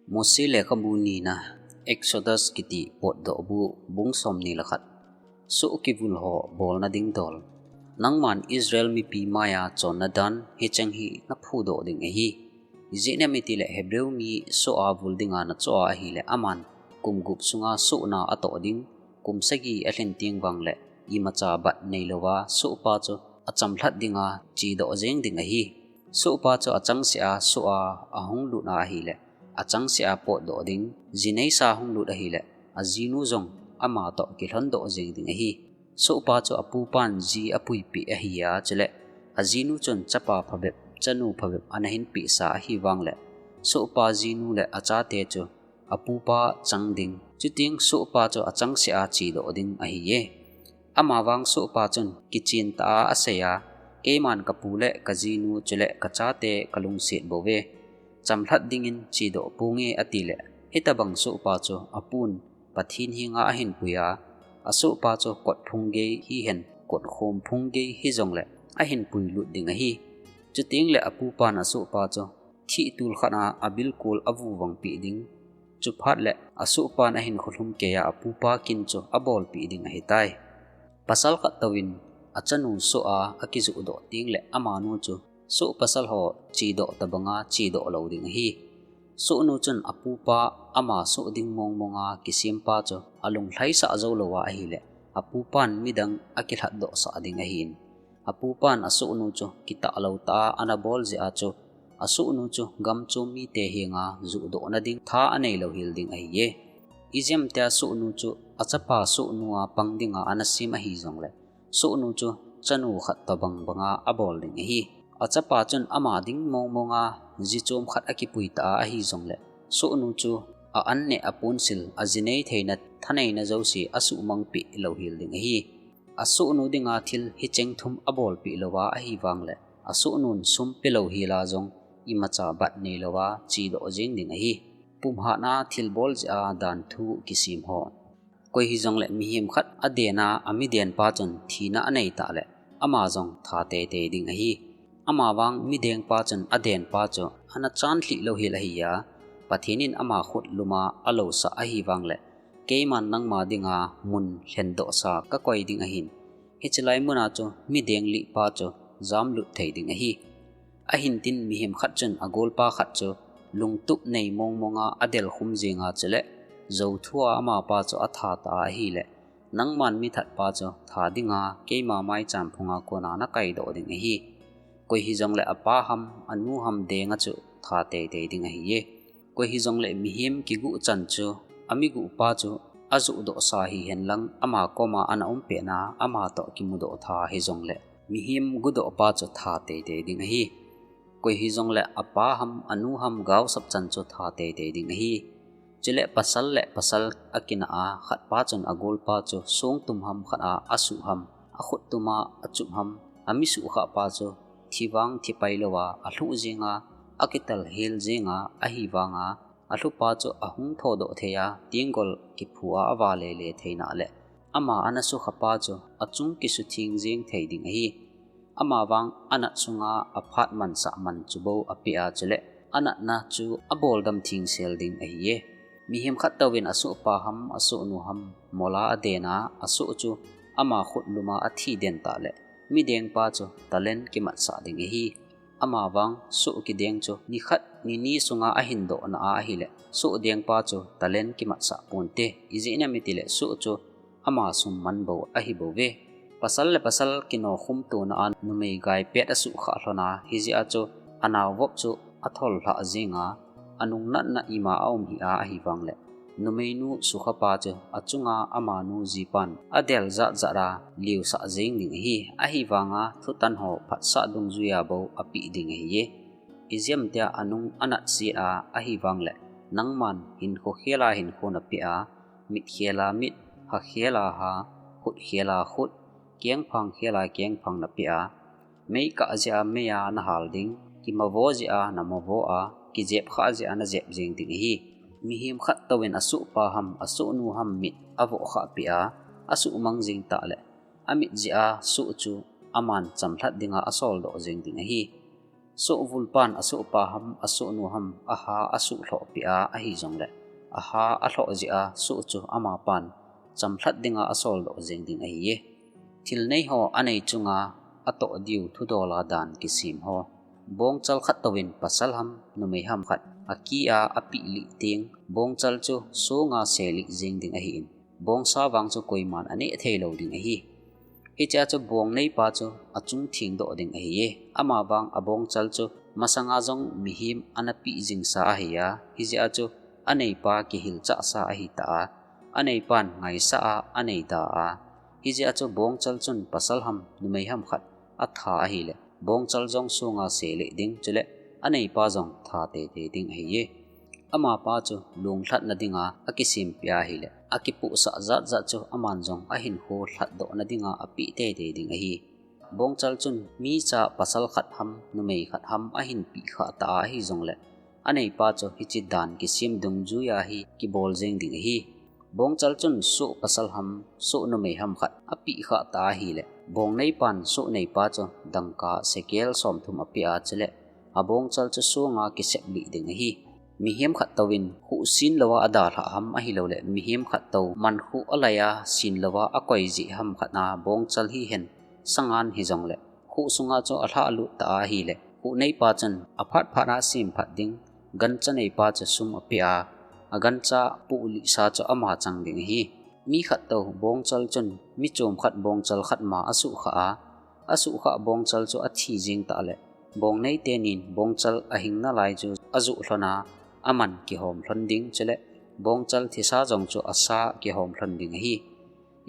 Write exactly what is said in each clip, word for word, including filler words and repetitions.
Mose lekhabu nina, Exodus kiti potdohbu, bung somni le khat. Soh kivul ho bolna ding dol. Nangman Israel mipi maiya chonna dan hicheng hi naphudoh ding ahi. Ijeh inem itile Hebrew mi soh a vul dinga nachoh a ahile aman kum gup sunga sohna atoh ding, kum sagi alhin teng vangle imacha bat neilouva sohpa chu achamlhat dinga chedoh jeng ding ahi. Sohpa chu achangseh a soh a ahung lut a ahile, achangseh a potdoh ding, ji neisa hung lut ahile, ajinu jong amatoh kilhondoh jeng ding ahi. Sohpa chu apupan ji apuipeh ahi a, chule ajinu chun chapa phabep, chanu phabep ana hinpehsa ahi vangle, sohpa jinu le achate chu apupa chang ding. Chuteng sohpa chu achangseh a chedoh ding ahiye. Amavang sohpa chun kichen tah a asei a, keiman kapu le kajinu chule kachate kalungset bouve. Chamlhat dingin chedoh ponge atile, hitabang sohpa chu apun Pathen henga ahinpui a, asohpa chu kotphung gei hihen, kotkhom phung gei hijongle ahinpui lut ding ahi. Chuteng le apupan asohpa chu thih tul khat a abilkol avuvangpeh ding. Chuphat le asohpan ahinkho lhumkeiya apupa kin chu abolpeh ding ahitai. Pasal khat touvin achanu soh a akijohdoh teng le amanu chu soh pasal ho chedoh tobanga chedoh lou ding ahi. Sohnu chun apupa ama soh ding mongmonga kisempa chu alunglhaisah jou louva ahile, apupan midang akilhatdohsah ding ahin. Apupan asohnu chu kitah lou tah a anabol jeh a chu, asohnu chu gamchom mite henga johdohna ding tha aneilou hel ding ahiye. Ijeh inem itile sohnu chu achapa sohnu a pang dinga anasem ahijongle, sohnu chu chanu khat tobang banga abol ding ahi. Achapa chun ama ding mongmonga ji chom khat akipui tah a ahijongle, sohnu chu a-an neh aponsil, aji nei theina thaneina jouse asuhmangpeh lou hel ding ahi. Asohnu dinga thil hicheng thum abolpeh louva ahi vangle, asohnun sum pelou hela jong imacha bat neilouva chedoh jeng ding ahi. Pumhatna thilbol jeh a danthu kisem ho. Koi hijongle mihem khat aden a, amidenpa chun thina anei tah le, ama jong tha teitei ding ahi. Amavang midengpa chun adenpa chu ana chan lhih lou hel ahi a, Pathen in ama khut luma alousah ahi vangle, keiman nangma dinga mun lhendohsa kakoi ding ahin. Hiche lai muna chu mideng lihpa chu jamlut thei ding ahi. Ahin tin mihem khat chun agolpa khat chu lungtup nei mongmonga adelkhum jenga chule, jou thua amapa chu atha tah a ahile, nangman mithatpa chu tha dinga keima maicham phunga kona nakaidoh ding ahi. Koi hijongle apa ham, anu ham denga chu tha teitei ding ahiye. Koi hijongle mihem kiguh chan chu, amiguhpa chu ajohdohsa hihen lang, ama koma ana um petna, amatoh kimudoh tha hijongle, mihem guhdohpa chu tha teitei ding ahi. Koi hijongle apa ham, anu ham gaosap chan chu tha teitei ding ahi. Chule pasal le pasal akinah a, khatpa chun agolpa chu songtum ham khat a asuh ham, akhuttum a achup ham, ami suhkhahpa chu thi vang thi pai louva alhuh jenga, akitel hel jenga, ahivanga alhuhpa chu ahung thodoh thei a, tenggol kiphu a avale le theina le, ama ana sukhapa chu achung kisutheng jeng thei ding ahi. Amavang anat sunga aphat mansah man chu bou apeh a, chule anatna chu aboldam thengsel ding ahiye. Mihem khat touvin asohpa ham, asohnu ham mola aden a, asoh chu ama khut luma athi den tah le, midengpa chu talent kimatsah ding ahi. Amavang soh kideng chu nikhat nini sunga ahindoh na a ahile, soh dengpa chu talent kimatsah ponte. Ijeh inem itile soh chu ama sum man bou ahi bouve. Pasal le pasal kinokhum tona a numei gaipet asuhkhah lhon a, hijeh a chu anaovop chu athollhah jenga, anungnatna ima aum hih a ahivangle, numeinu sukhapa chu achunga amanu jipan adel jatjat a liusah jeng ding ahi. Ahivanga thutan ho phatsah dungjuiya bou apeh ding ahiye. Ijeh inem itile anung anat set a ahivangle, nangman hinkho khel a hinkho napeh a, mit khel a mit, ha khel a ha, khut khel a khut, kengphang khel a kengphang napeh a, mei kah jeh a mei a nahal ding, kimavo jeh a namavo a, kijep khah jeh a najep jeng ding ahi. Mihem khat touvin asohpa ham, asohnu ham mit avoh khah peh a, asuhmang jeng tah le, amit jeh a soh chu aman chamlhat dinga asoldoh jeng ding ahi. Soh vulpan asohpa ham, asohnu ham, aha asuhlhoh peh a ahi jongle, aha alhoh jeh a soh chu amapan chamlhat dinga asoldoh jeng ding ahiye. Thil nei ho anei chunga atoh diu thudola dan kisem ho. Bongchal khat touvin pasal ham, numei ham khat akeh a apeh lih teng, bongchal chu songa selih jeng ding ahin, bongsa vang chu koiman aneh thei lou ding ahi. Hichea chu bong neipa chu achung thengdoh ding ahiye. Amavang abongchal chu masanga jong mihem ana peh jingsa ahi a, hijeh a chu aneipa kihilchahsa ahi ta a, aneipan ngaisah a anei da a, hijeh a chu bongchal chun pasal ham, numei ham khat atha ahile, bongchal jong songa selih ding, chule aneipa jong tha teitei ding ahiye. Amapa chu lunglhatna dinga akisempeh ahile, akipohsah jatjat chu aman jong ahinkho lhatdohna dinga apeh teitei ding ahi. Bongchal chun micha pasal khat ham, numei khat ham ahin peh khah ta ahi jongle, aneipa chu hiche dan kisem dungjuia hi kibol jeng ding ahi. Bongchal chun soh pasal ham, soh numei ham khat apeh khah ta ahile, bong neipan soh neipa chu dangka sekel somthum apeh a, chule abongchal chu songa kisep lih ding ahi. Mihem khat touvin khuh sen louva adalhah ham ahilouleh, mihem khat tou man khuh alai a sen louva akoi jeh ham khat a bongchal hihen, sangan hijongle, khuh sunga chu alhahlut ta ahile, khuh neipa chun aphat phat a semphat ding, gancha neipa chu sum apeh a, agancha pohlihsa chu ama chang ding ahi. Mi khat tou bongchal chun mi chom khat bongchal khat ma asuhkhah a, asuhkhah bongchal chu athi jeng tah le, bong nei tenin bongchal ahing nalai chu ajoh lhon a, aman kihom lhon ding, chule bongchal thisa jong chu asa kihom lhon ding ahi.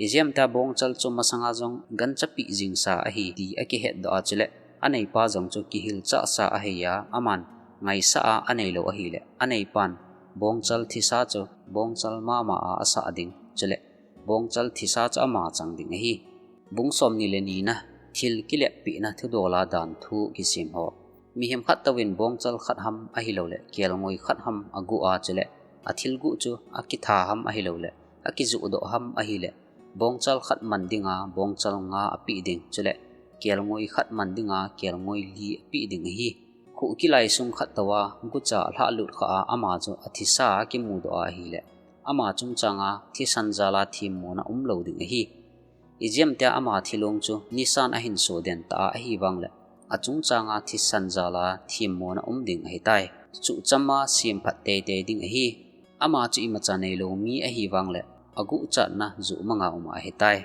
Ijeh ham tia bongchal chu masanga jong gancha peh jingsa ahi ti akihetdoh a, chule aneipa jong chu kihilchahsa ahi a, aman ngaisah a anei lou ahile, aneipan bongchal thisa chu bongchal mama a asah ding, chule bongchal thisa chu ama chang ding ahi. Bung somni le nina, thil kileppehna thudola dan thu kisem ho. Mihem khat touvin bongchal khat ham ahilouleh, kelngoi khat ham aguh a, chule athilguh chu akitha ham ahilouleh, akijohdoh ham ahile, bongchal khat man dinga bongchal nga apeh ding, chule kelngoi khat man dinga kelngoi li apeh ding ahi. Khuh kilai sung khat touva gucha alhahlut khah a, ama chu athisa akimudoh a ahile, ama chungchanga thisan jala themmona umlou ding ahi. Ijeh ham tia ama thilong chu nisan ahin soden ta a ahivangle, achungchanga thisan jala themmona um ding ahitai. Chuchama semphat teitei ding ahi. Ama chu imacha neilou mi ahivangle, aguhchatna juh manga um ahitai.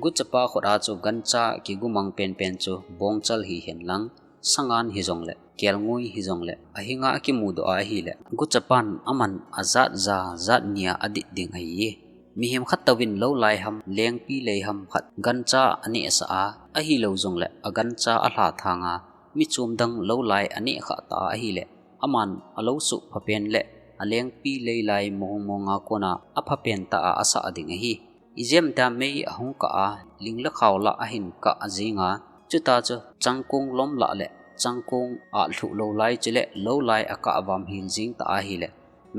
Guchapa khut a chu gancha kigumang penpen chu bongchal hihen lang, sangan hijongle, kelngoi hijongle, ahinga akimudoh a ahile, guchapan aman ajat ja jat nia adit ding ahiye. Mihem khat touvin lou lai ham, lengpi lei ham khat gancha anehsah a, ahilou jongle agancha alha thang a, mi chom dang lou lai aneh khah ta ahile, aman alou soh phapen le alengpi lei lai mong monga kona aphapen tah a asah ding ahi. Ijeh ham tia mei ahung kah a, ling le khao lah ahin kah jeng a, chuta chu changkong lom lah le changkong atlhuh lou lai, chule lou lai akah avam hel jeng ta ahile,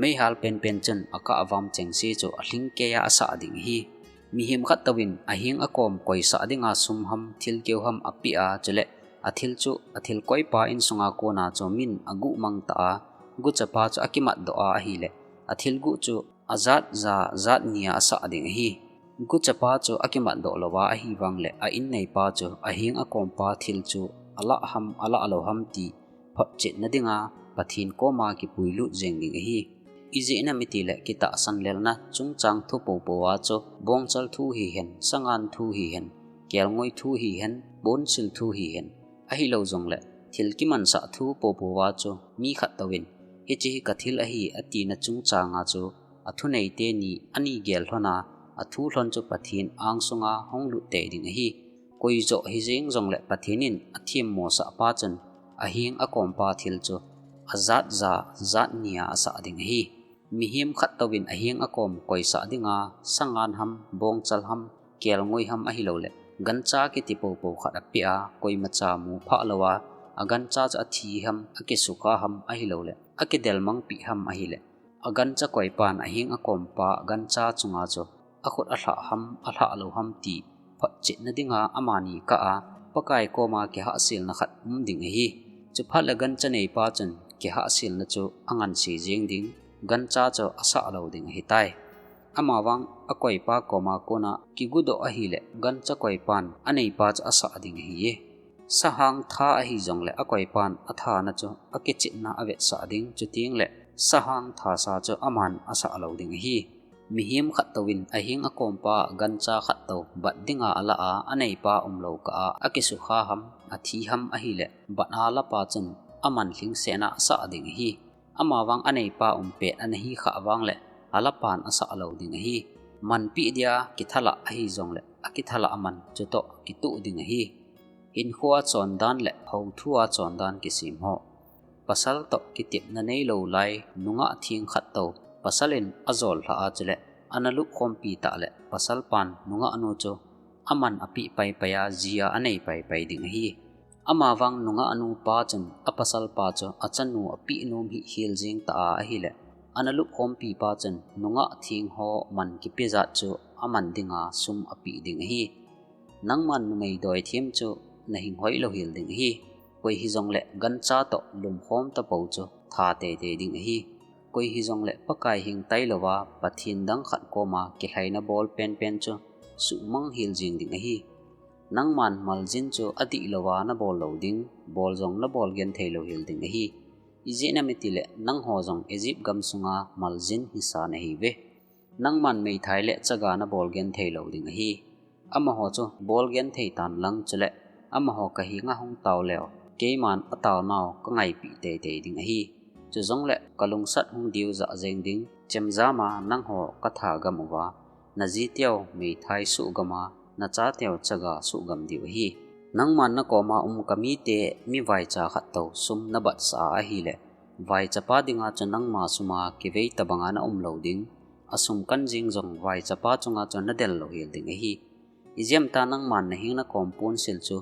meihal penpen chun akah avam chengse chu alhingkei a asah ding ahi. Mihem khat touvin aheng akom koisah dinga sum ham, thilkeu ham apeh a, chule athil chu athil koipa insunga kona chu min aguh mang ta a, guchapa chu akimatdoh a ahile, athilguh chu ajat ja jat nia asah ding ahi. Guchapa chu akimatdoh louva ahivangle, a-in neipa chu aheng akompa thil chu alah ham alah lou ham ti photchetna dinga Pathen koma kipuilut jeng ding ahi. Ijeh inem itile, kitahsan lelna chungchang thu poupou a chu, bongchal thu hihen, sangan thu hihen, kelngoi thu hihen, bonsil thu hihen, ahilou jongle, thil kimansah thu poupou a chu mi khat touvin, hiche hi kathil ahi, atina chungchanga chu athunei teni ani gel lhon a, athu lhon chu Pathen angsunga hung lut tei ding ahi. Koijoh hijeng jongle Pathen in athemmosah pa chun, aheng akompa thil chu ajat ja jat nia asah ding ahi. Mihem khat touvin aheng akom koisah dinga, sangan ham, bongchal ham, kelngoi ham ahilouleh, gancha kiti poupou khat apeh a, koimacha mu phah louva, agancha chu athi ham, akisukha ham ahilouleh, akidelmangpi ham ahile, agancha koipan aheng akompa gancha chunga chu akhut alhah ham, alhah lou ham ti photchetna dinga amani kah a, Pakai koma kihahselna khat um ding ahi. Chuphat le gancha neipa chun kihahselna chu anganse jeng ding, gancha chu asah lou ding ahitai. Amavang akoipa koma kona kigudoh ahile gancha koipan aneipa chu asah ding ahiye. Sahang tha ahijongle akoipan athana chu akichepna avetsah ding, chuteng le sahang thasa chu aman asah lou ding ahi. Mihem khat touvin aheng akompa gancha khat tou bat dinga ala a, aneipa umlou kah a akisukha ham, athi ham ahile, bat a lapa chun aman lhingsetna asah ding ahi. Amavang aneipa um pet ana hi khah vang le alapan asah lou ding ahi. Manpeh dia kithalah ahijongle akithalah man chutoh kitoh ding ahi. Hinkhoa chondan le houthua chondan kisem ho. Pasal toh kitepna neilou lai nungah theng khat tou pasal in ajol lhah a, chule ana lupkhompi tah le pasal pan nungah nu chu aman apeh paipai a, jia anei paipai ding ahi. Amavang nungah nu pa chun apasal pa chu achanu apeh nom hih hel jeng tah a ahile, ana lupkhompi pa chun nungah theng ho man kipe jat chu aman dinga sum apeh ding ahi. Nangman numei doithem chu nahinghoi lou hel ding ahi. Koi hijongle gancha toh lumkhom tapou chu tha teitei ding ahi. Koi hijongle Pakai heng tailouva Pathen dang khat koma kilhaina bol penpen chu suhmang hel jeng ding ahi. Nangman maljin chu adihlouva nabol lou ding, bol jong nabol genthei lou hel ding ahi. Ijeh inem itile nangho jong Egypt gamsunga maljin hisa nahiuve. Nangman meithai le chaga nabol genthei lou ding ahi. Amaho chu bol genthei tan lang, chule amaho kahenga hung tao leu, keiman ataonau kangaipeh teitei ding ahi. Chujongle kalungsat hung diu jah jeng ding, chemjama nangho kathagam uva, najiteu meithai suhgama, nachateu chaga suhgam diu ahi. Nangman nakoma um kamite mivaicha khat tou sum nabatsah a ahile, vaichapa dinga chu nangma suma kivei tabanga naum lou ding, asum kan jeng jong vaichapa chunga chu nadel lou hel ding ahi. Ijeh inem itile nangman naheng nakom ponsil chu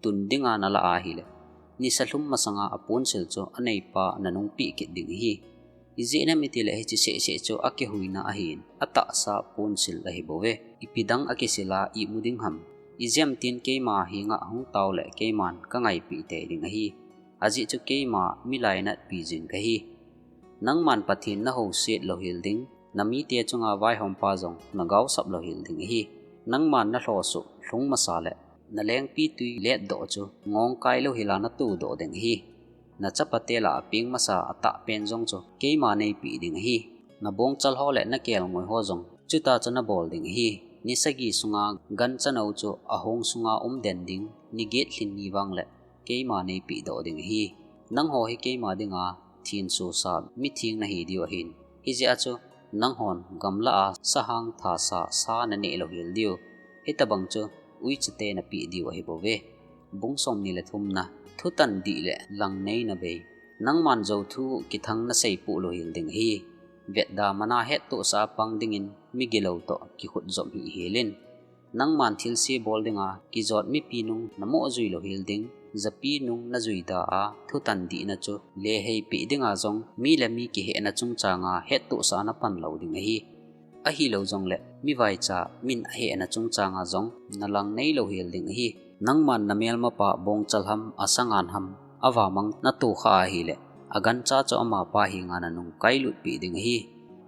tun dinga nalah a ahile, nisa lhum masanga aponsil chu aneipa nanungpeh kit ding ahi. Ijeh inem itile hiche sehseh chu akihuina ahin, atahsa ponsil ahibouve. Ipi dang akisil a imu ding ham? Ijeh inem itile keima henga hung tao le keiman kangaipeh tei ding ahi. Ajeh chu keima milainatpi jeng kahi. Nangman Pathen nahouset lou hel ding, namite chunga vaihompa jong nagaosap lou hel ding ahi. Nangman nalhosuh lhung masa le nalengpitwi letdoh chu ngongkai louhela natodoh ding ahi. Nachapate lah a peng masa atahpen jong chu keima neipeh ding ahi. Nabongchal ho le nakelngoi ho jong chuta chu nabol ding ahi. Ni sagi sunga gancha nou chu ahong sunga umden ding, ni get lhin ni vang le keima neipehdoh ding ahi. Nangho hi keima dinga thensosa mitheng nahi diu ahin, hijeh a chu nanghon gamlah a sahang thasa sa naneh lou hel diu, hitobang chu uichate napeh diu ahibouve. Bung somni le thumna. Thutan dih le langneina bei. Nangman jouthu kithang naseipoh lou hel ding ahi. Vetda mana hettohsa a pang dingin migilou toh kikhutjop hih helin. Nangman thilse bol dinga kijot mipi nung namoh jui lou hel ding, japi nung najui da a thutan dihna chu leheipeh dinga jong mi le mi kihehna chungchanga hettohsa napan lou ding ahi. Ahilou jongle mivaicha min ahehna chungchanga jong nalangnei lou hel ding ahi. Nangman namelmapa bongchal ham, asangan ham, avamang natohkhah ahile, agancha chu amapa henga nanungkai lutpeh ding ahi.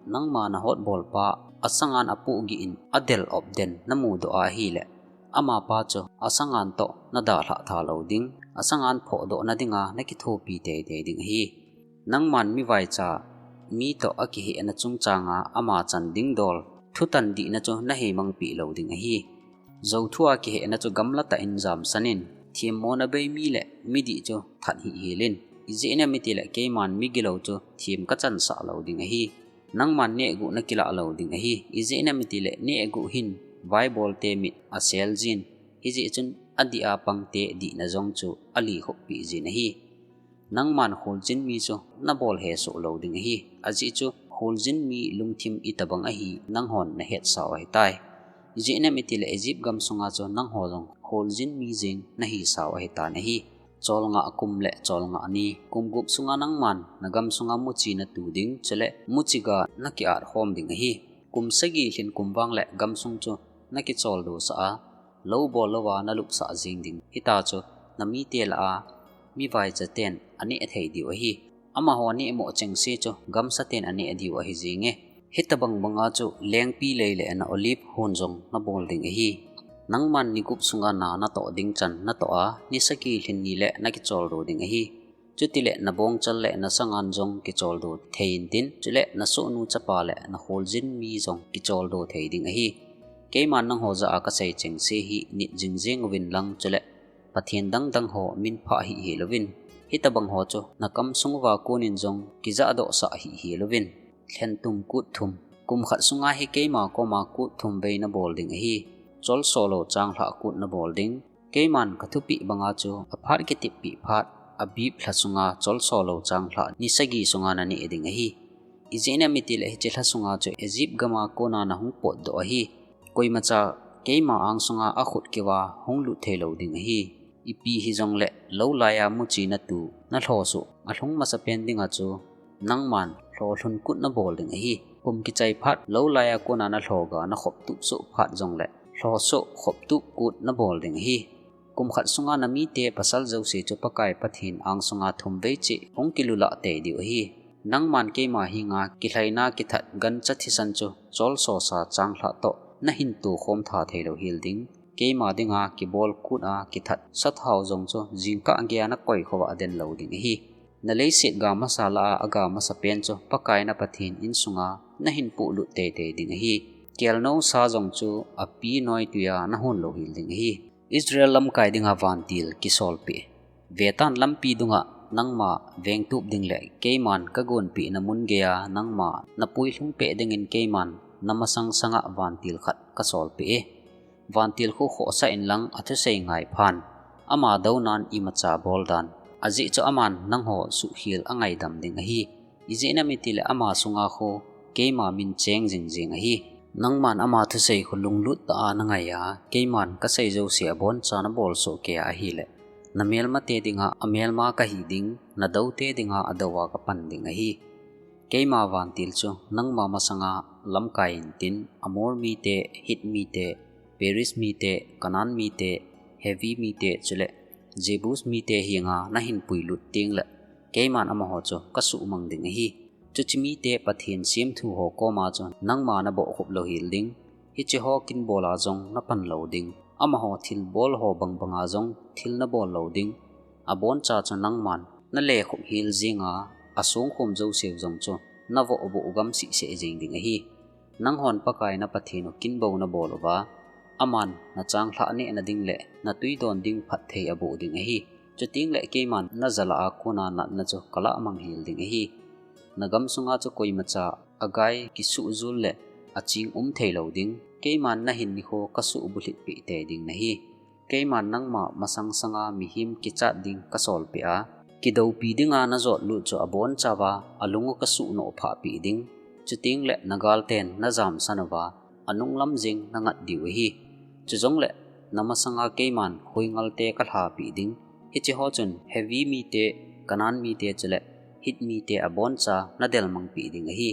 Nangma nahotbolpa asangan apohgih in adel opden namudoh a ahile, amapa chu asangan toh nadalhah tha lou ding, asangan phohdohna dinga nakithopi teitei ding ahi. Nangman mivaicha mi toh akihehna chungchanga ama chan dingdol thutan dihna chu naheimangpeh lou ding ahi. Jouthu a kihehna chu gamla tah in jamsan in, themmona bei mi le midih chu that hih helin. Ijeh inem itile keiman migilou chu them kachansah lou ding ahi. Nangman nehguh nakilah lou ding ahi. Ijeh inem itile nehguh hin vaibolte mit asel jin, hijeh chun adih a pangte dihna jong chu alikhuppeh jin ahi. Nangman kholjin mi chu nabol hesoh lou ding ahi. Ajeh chu kholjin mi lungthim itobang ahi nanghon nahetsau ahitai. Ijeh inem itile Egypt gamsunga chu nangho jong kholjin mi jeng nahisau ahitan ahi. Cholngah kum le cholngah ni. Kum gup sunga nangman nagamsunga muchi natu ding, chule muchiga nakiat khom ding ahi. Kum sagi lhin kum vang le gamsung chu nakicholdo sah a, lou bol louva nalupsah jeng ding. Hita chu namite lah a mivaicha ten aneh thei diu ahi. Amaho aneh mo chengse chu gamsa ten aneh diu ahi jenge. Hitabang banga chu lengpi lei le na olive hon jong nabol ding ahi. Nangman ni gup sunga na natoh ding chan natoh a, ni sagi lhin ni le nakicholdo ding ahi. Chutile nabongchal le nasangan jong kicholdo thei intin, chule nasohnu chapa le nakholjin mi jong kicholdo thei ding ahi. Keiman nangho jah a kasei chengse hi nit jingjeng uvin lang, chule pathen dangdang ho minphah hihhel uvin. Hitabang ho chu nakam sung uva konin jong kijahdohsah hihhel uvin. Lhentum kut thum. Kum khat sunga hi keima koma kut thum vei nabol ding ahi. Cholso lou changlhah kut nabol ding. Keiman kathupeh banga chu aphat kiteppeh phat, Abib lha sunga cholso lou changlhah ni sagi sunga naneh ding ahi. Ijeh inem itile hiche lha sunga chu Egypt gama kona nahung potdoh ahi. Koimacha keima angsunga akhut keuva hung lut thei lou ding ahi. Ipi hijongle lou laiya muchi natu nalhosoh alhung masapen dinga chu nangman lholhun kut nabol ding ahi. Kum kichai phat lou laiya kona nalhoga nakhop tup soh phat jongle lhosoh khop tup kut nabol ding ahi. Kum khat sunga namite pasal jouse chu Pakai Pathen angsunga thum vei cheh hung kilulah tei diu ahi. Nangman keima henga kilhaina kithat gancha thisan chu cholsosa changlhah toh nahin tokhom tha thei lou hel ding. Keima dinga kibol kut a kithat sathao jong chu jingkah geiya nakoi khova aden lou ding ahi. Naleiset ga masa lah a aga masapen chu Pakai na Pathen insunga nahin pohlut teitei ding ahi. Kelnou sa jong chu api noituiya nahon lou hel ding ahi. Israel lamkai dinga vantil kisolpeh. Vetan lampi dunga nangma vengtup ding le keiman kagonpeh na mun geiya nangma napuilhung peh dingin keiman namasang sanga vantil khat kasolpeh e. Vantil khu khohsah inlang athusei ngai phan. Ama dounan imacha bol dan. Ajeh chu aman nangho suhkhel angaidam ding ahi. Ijeh inem itile ama sunga khu keima min cheng jingjing ahi. Nangman ama thusei khu lunglut tah a nangaiya, keiman kasei jouse aboncha nabol soh keiya ahile, namelmate dinga amelma kahi ding, nadoute dinga adouva kapan ding ahi. Keima vantil chu nangma masanga lamkai intin, Amor mite, Hit mite, Periz mite, Canaan mite, Hivi mite, chule Jebus mite henga nahin puilut tengle, keiman amaho chu kasuhmang ding ahi. Chuche mite Pathen semthu ho koma chu nangma nabohkhup lou hel ding. Hiche ho kinbola jong napan lou ding. Amaho thilbol ho bangbanga jong thil nabol lou ding. Aboncha chu nangman nalekhup hel jenga, asongkhom jouseu jong chu navohboh gamsih seh jeng ding ahi. Nanghon Pakai na Pathen u kinbou nabol uva, aman nachanglhah nehna ding le natuidon ding phatthei aboh ding ahi. Chutengle keiman najalah a kona natna chu kalahmang hel ding ahi. Nagam sunga chu koimacha agai kisuhjul le aching um thei lou ding. Keiman nahin nikho kasuh bulhit peh tei ding nahi. Keiman nangma masang sanga mihem kichat ding kasolpeh a, kidoupi dinga najotlut chu abonchauva alung u kasuh noh phah peh ding. Chutengle nagalten najamsan uva, anunglam jeng nangat diu ahi. Chujongle namasanga keiman hoingalte kalhapeh ding. Hiche ho chun Hivi mite, Canaan mite chule Hit mite aboncha nadelmang peh ding ahi.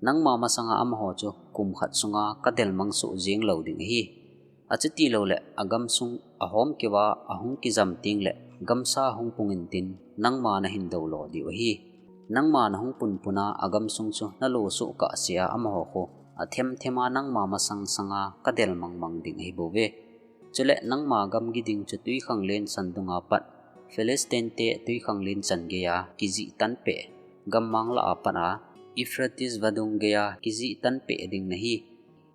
Nangma masanga amaho chu kum khat sunga kadelmang soh jeng lou ding ahi. Achuti loule agamsung ahomkeuva ahung kijam tengle gamsa hung pung intin nangma nahin dou lo diu ahi. Nangma nahung punpuna agamsung chu nalo soh kahsea amaho khu athemthema nangma masang sanga kadelmang mang ding ahibouve. Chule nangma gamgi ding chu twikhanglen san dunga pat, Philistine te twikhanglen chan geiya kijih tanpeh, gammang lah a pat a, Euphrates vadung geiya kijih tanpeh ding nahi.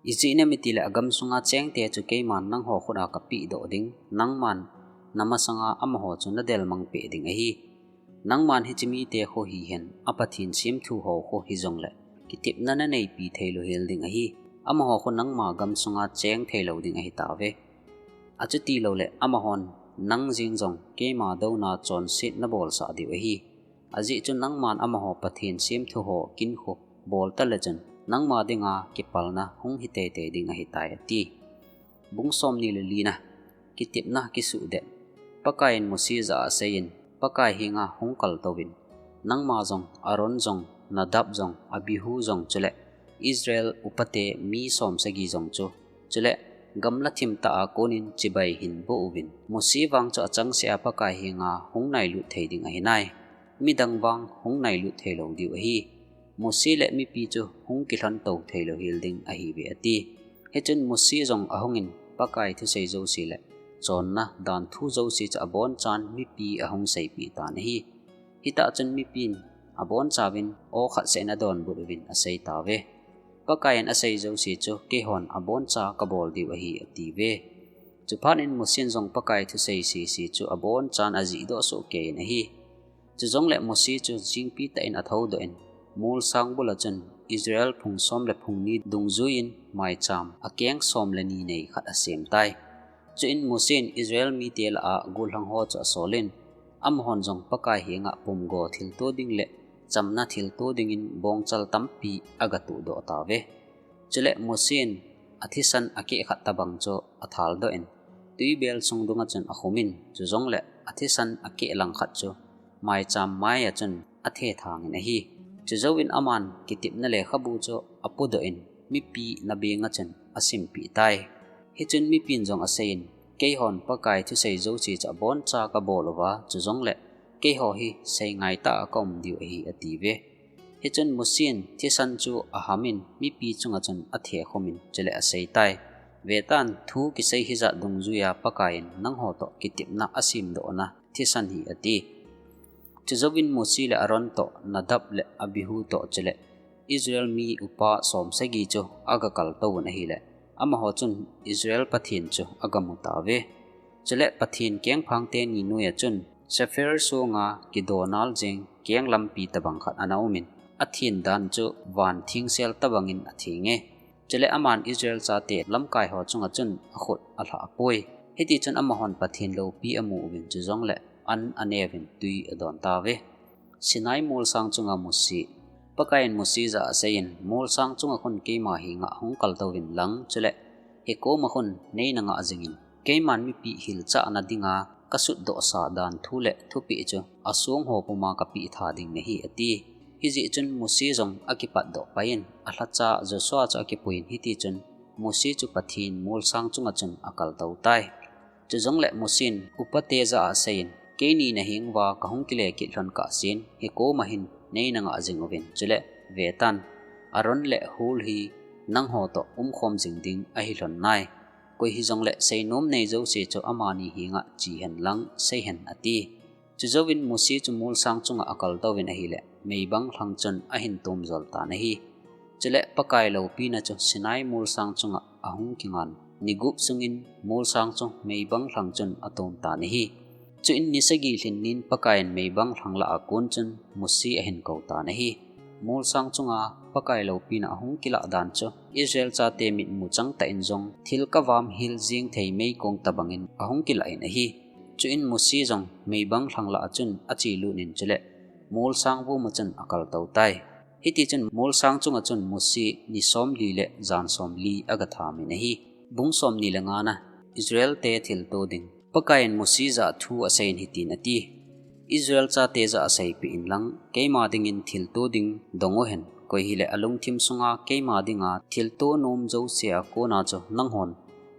Ijeh inem itile agamsunga chengte chu keiman nangho khut a kapehdoh ding, nangman namasanga amaho chu nadelmang peh ding ahi. Nangman hiche mite khu hihen, a Pathen semthu ho khu hijongle, kitepna naneipi thei louhel ding ahi. Amaho khu nangma gamsunga cheng thei lou ding ahitauve. Achuti loule amahon nang jeng jong keima douna chonset nabolsah diu ahi. Ajeh chu nangman amaho Pathen semthu ho kin khu bol tale chun nangma dinga kipalna hung hi teitei ding ahitai, ati. Bung somni le lina. Kitepna kisuhdet. Pakaiyin Mose jah a aseiyin, Pakai henga hung kaltouvin, nangma jong, Aaron jong, Nadab jong, Abihu jong chule Israel upate mi somsagi jong chu, chule gamla thim tah a konin chibai hin boh uvin. Mose vang chu achangseh a Pakai henga hung nailut thei ding ahi nai. Midang vang hung nailut thei lou diu ahi. Mose le mipi chu hung kilhon tou thei lou hel ding ahi ve ati. Hichun Mose jong ahungin Pakai thusei jouse le chonna dan thu jouse chu abonchan mipi ahung seipeh tan ahi. Hitah chun mipin abonchauvin aw khat seh in adonbut uvin asei tauve. Pakaiyin asei jouse chu keihon aboncha kabol diu ahi atiuve. Chuphat in Mosen jong Pakai thusei sese chu abonchan ajihdoh sohkei in ahi. Chujongle Mose chu jingpi tah in athoudoh in, molsang bul a chun Israel phung som le phung ni dungjuiyin maicham akeng som le ni nei khat asem tai. Chuin Mosen Israel mite lah a gollhang ho chu asolin, amahon jong Pakai henga pumgo thilto ding le chamna thilto dingin bongchal tampi agatoh doh tauve. Chule Mosen athisan akeh khat tobang chu athaldoh in, tuibel sung dunga chun akhumin, chujongle athisan akeh langkhat chu maicham mai a chun athethangin ahi. Chujouvin aman kitepna lekhabu chu apodoh in, mipi nabenga chun asimpeh tai. Hichun mipin jong aseiyin, keihon Pakai thusei jouse chu aboncha kabol uva, chujongle keiho hi seingaitah a kaum diu ahi atiuve. Hichun Mosen thisan chu ahamin mipi chunga chun athekhumin, chule aseitai, vetan, thu kisei hijat dungjuiya Pakaiyin nangho toh kitepna asemdohna thisan hi ati. Chujouvin Mose le Aaron toh, Nadab le Abihu toh, chule Israel mi upa somsagi chu agakaltouvun ahile, amaho chun Israel Pathen chu agamutauve. Chule Pathen kengphang teni noiya chun Sephar songa kidonal jeng keng lampi tobang khat ana umin, athen dan chu van thengsel tobangin athenge. Chule aman Israel chate lamkaiho chunga chun akhut alhahpoi. Hitichun amahon Pathen loupi amu uvin, chujongle an aneuvin tui adon tauve. Sinai molsang chunga Mose. Pakaiyin Mose jah a aseiyin, molsang chunga khun keima henga hung kaltouvin lang, chule hikoma khun neina ngah jingin, keiman mipi hilchahna dinga kasutdohsa dan thu le thupeh chu asongho puma kapeh tha ding nahi ati. Hijeh chun Mose jong akipatdoh paiyin, alhacha Joshua chu akipuiyin, hitichun Mose chu Pathen molsang chunga chun akaltou tai. Chujongle Mosen upate jah a aseiyin, keini naheng uva kahung kile kit lhon kahsen, hikoma hin neina ngah jing uvin, chule vetan, Aaron le Hur hi nangho toh umkhom jing ding ahi lhon nai. Koi hijongle seinom nei jouse chu amani henga che hen lang sei hen ati. Chujouvin Mose chu molsang chunga akaltouvin ahile, meibang lhang chun ahin tomjol tan ahi. Chule Pakai loupina chu Sinai molsang chunga ahung kingan, ni gup sungin molsang chu meibang lhang chun atom tan ahi. Chuin ni sagi lhinnin Pakaiyin meibang lhang lah a kon chun Mose ahin kou tan ahi. Molsang chunga Pakai loupina ahung kilah dan chu Israel chate mitmu changtah in jong thil kavam hel jeng thei meikong tobangin ahung kilah in ahi. Chuin Mose jong meibang lhang lah a chun achelut in, chule molsang vuma chun akaltou tai. Hitichun molsang chunga chun Mose ni somli le jan somli agathamin ahi. Bung somni le ngana, Israel te thilto ding. Pakaiyin Mose jah a thu aseiyin hitin ati, Israel chate jah a seipeh inlang, keima dingin thilto ding dong uhen, koi hile alungthim sunga keima dinga thilto nom jousea kona chu nanghon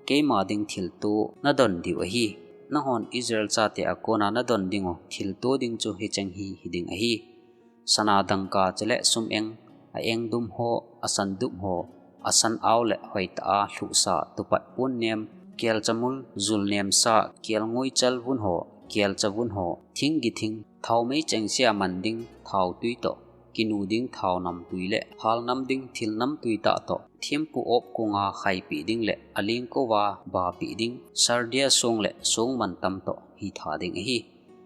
keima ding thilto nadon diu ahi. Nanghon Israel chate a kona nadon dingu thilto ding chu hicheng hi hiding ahi. Sana dangka chule sum eng, a engdum ho, a sandup ho, a san-ao le hoitah a lhuhsa tupat ponnem, kelchamul, julnemsa, kelngoichal vun ho, kelcha vun ho, thing githing, thaomei chengsea man ding thaotui toh, kinu ding thaonamtui le halnam ding thilnamtui tah toh, thempu op konga khaipeh ding le alingkouva bapeh ding, sardia song le song mantam toh hitha ding ahi.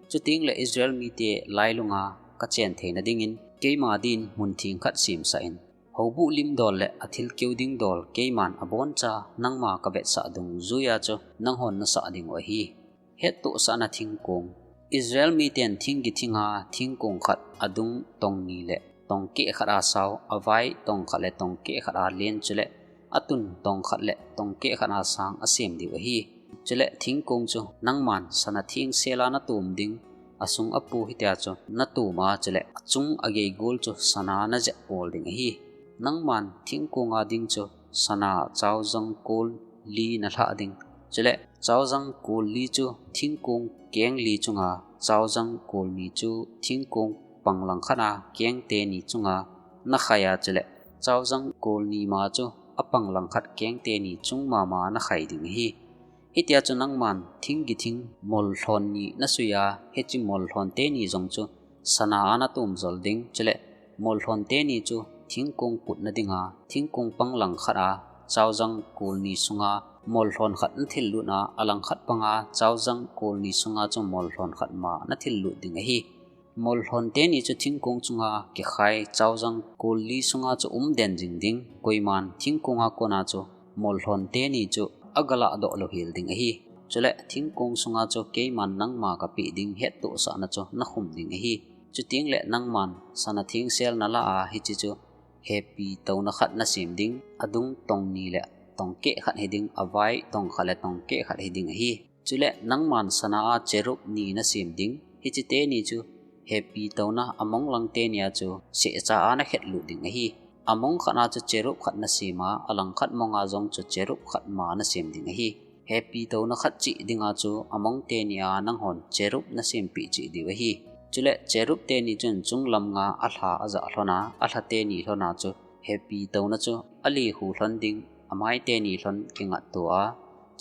Chuteng le Israel mite lailunga kachen theina dingin, keima din mun theng khat semsah in, houbuh lim dol le athil keu ding dol keiman aboncha nangma kavetsah dungjuia chu nanghon nasah dingu ahi. Hettohsahna thingkong. Israel miten thing githinga thingkong khat adung tong ni le tong keh khat a sao, avai tong khat le tong keh khat a len chule atun tong khat le tong keh khat a sang asem diu ahi. Chule thingkong chu nangman sana thengsela natom ding, asung apu hitia chu natoma chule achung ageigol chu sana najep pol ding ahi. Nangman thingkonga ding chu sana, chaojang, kol, li nalhah ding. Chule chaojang kol li chu thingkong keng li chunga, chaojang kol ni chu thingkong panglang khat a keng teni chunga nakhai a, chule chaojang kol ni ma chu apanglang khat keng teni chung mama nakhai ding ahi. Hitia chu nangman thing kithing mol lhon ni nasui a, hiche mol lhon teni jong chu sana a natum jol ding, chule mol lhon teni chu thingkong putna dinga thingkong panglang khat a chaojang kol ni sunga mol lhon khat nathillut a, alang khat panga chaojang kol ni sunga chu mol lhon khat ma nathillut ding ahi. Mol lhon teni chu thingkong chunga kikhai chaojang kol li sunga chu um den jing ding, koiman thingkonga kona chu mol lhon teni chu agalah doh lou hel ding ahi. Chule thingkong sunga chu keiman nangma kapeh ding hettohsahna chu nakhum ding ahi. Chuteng le nangman sana thengsel nalah a hiche chu hepi touna khat nasem ding, adung tong ni le tong keh khat hiding, avai tong khat le tong keh khat hiding ahi. Chule nangman sana a cherub ni nasem ding, hiche teni chu hepi touna among lang teni a chu sehcha a nakhetlut ding ahi. Among khat a chu cherub khat nasem a, alang khat monga jong chu cherub khat ma nasem ding ahi. Hepi touna khat cheh dinga chu among teni a nanghon cherub nasempeh cheh diu ahi. Chule cherub teni chun chunglam nga alha ajah lhon a, alha teni lhon a chu hepi touna chu alekhu lhon ding, amai teni lhon kingat to a,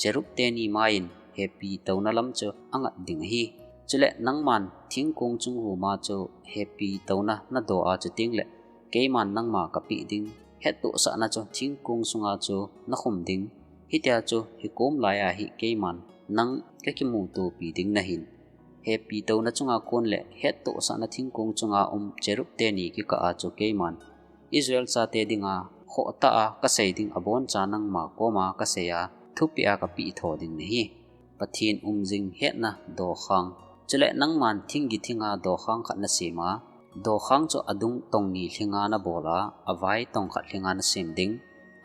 cherub teni maiin hepi touna lam chu angat ding ahi. Chule nangman thingkong chung huma chu hepi touna nadoh a, chuteng le keiman nangma kapeh ding hettohsahna chu thingkong sunga chu nakhum ding. Hitia chu hikom lai a hi keiman nang kakimutopi ding nahin. Hepi touna chunga kon le hettohsahna thingkong chunga um cherub teni kikah a chu keiman Israel chate dinga khohtah a kasei ding aboncha nangma koma kasei a, thupeh a kapeh tho ding nahi. Pathen umjing hetna dokhang. Chule nangman thing kithing a dokhang khat nasem a, dokhang chu adung tong ni lhinga nabol a, avai tong khat lhinga nasem ding,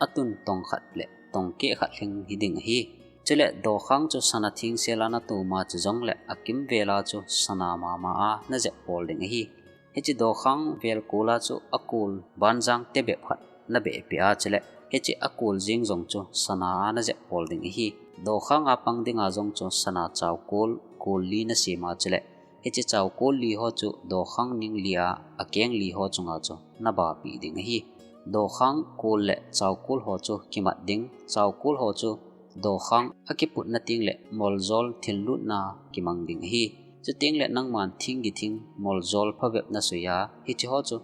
atun tong khat le tong keh khat lhing hiding ahi. Chule dokhang chu sana thengsel a natum a, chujongle akimvel a chu sana mama a najep pol ding ahi. Hiche dokhang vel kol a chu akol banjang tebep khat nabehpeh a, chule hiche akol jeng jong chu sana a najep pol ding ahi. Dokhang a pang dinga jong chu sana chaokol, kol li nasem a, chule hiche chaokol li ho chu dokhang ning li a akeng li ho chunga chu nabapeh ding ahi. Dokhang kol le chaokol ho chu kimat ding, chaokol ho chu dokhang akiputna teng le moljol thillutna kimang ding ahi. Chuteng le nangman thing kithing moljol phabep nasui a, hiche ho chu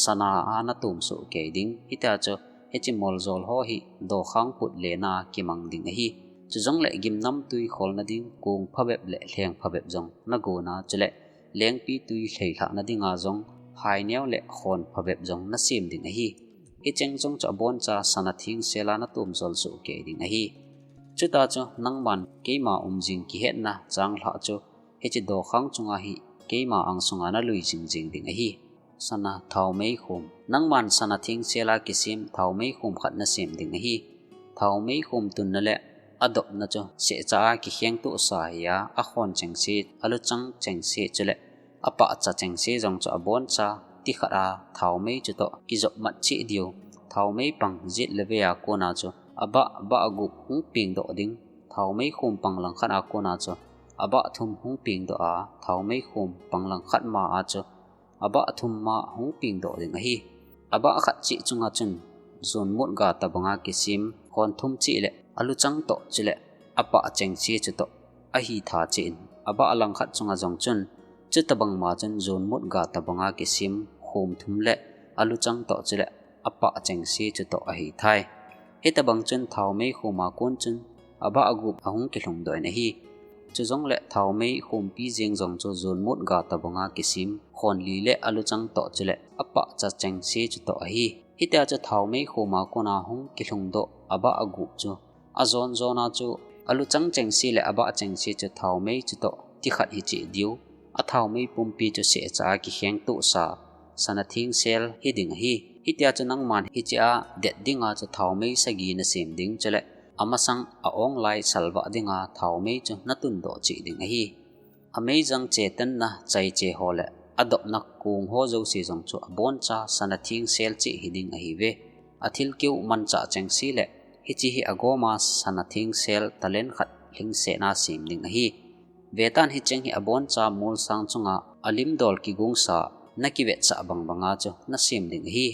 sana a natum soh kei ding. Hitia chu hiche moljol ho hi dokhang put lena kimang ding ahi. Chujongle gimnamtui kholna ding kong phabep le lheng phabep jong nagon a, chule lengpitui lheilhahna dinga jong haineo le khon phabep jong nasem ding ahi. Hicheng jong chu aboncha sana thengsel a natum jol soh kei ding ahi. Chuta chu nangman keima umjing kihetna changlhah chu hiche dokhang chunga hi keima angsunga nalui jingjing ding ahi. Sana thaomei khum. Nangman sana thengsel a kisem thaomei khum khat nasem ding ahi. Thaomei khum tunna le adopna chu sehcha a kikhengtohsa hi a, akhon chengse, aluchang chengse, chule apahcha chengse jong chu aboncha tikhat a thaomei chutoh kijop mat cheh diu. Thaomei pang jet le vei a kona chu abah, bah gup hung pengdoh ding. Thaomei khum pang langkhat a kona chu abah thum hung pengdoh a, thaomei khum pang langkhat ma a chu abah thum ma hung pengdoh ding ahi. Abah khat cheh chunga chun jonmot ga tobanga kisem khon thum cheh le aluchang toh chule apah chengse chutoh ahitha cheh in, abah langkhat chunga jong chun chutobang ma chun jonmot ga tobanga kisem khum thum le aluchang toh chule apah chengse chutoh ahithai. Hitobang chun thaomei khum a kon chun abah gup ahung kilhungdoh in ahi. Chujongle thaomei khumpi jeng jong chu jonmot ga tobanga kisem khon li le aluchang toh chule apahcha chengse chutoh ahi. Hitia chu thaomei khum a kona hung kilhungdoh abah gup chu ajon jona chu aluchang chengse le abah chengse chu thaomei chutoh tikhat hicheh diu. Athaomei pumpi chu sehcha a kikhengtohsa sana thengsel hiding ahi. Hitia chu nangman hichea det dinga chu thaomei sagi nasem ding, chule amasang a-onglai salvah dinga thaomei chu natundoh cheh ding ahi. Ameijang chetanna chaiche ho le adopna kong ho jouse jong chu aboncha sana thengsel cheh hiding ahiuve. Athilkeu manchah chengse le Hiche hi agoma sana thengsel talent khat lhingsetna sem ding ahi. Vetan hicheng hi aboncha molsang chunga alimdol kigongsa nakivetsah bangbanga chu nasem ding ahi.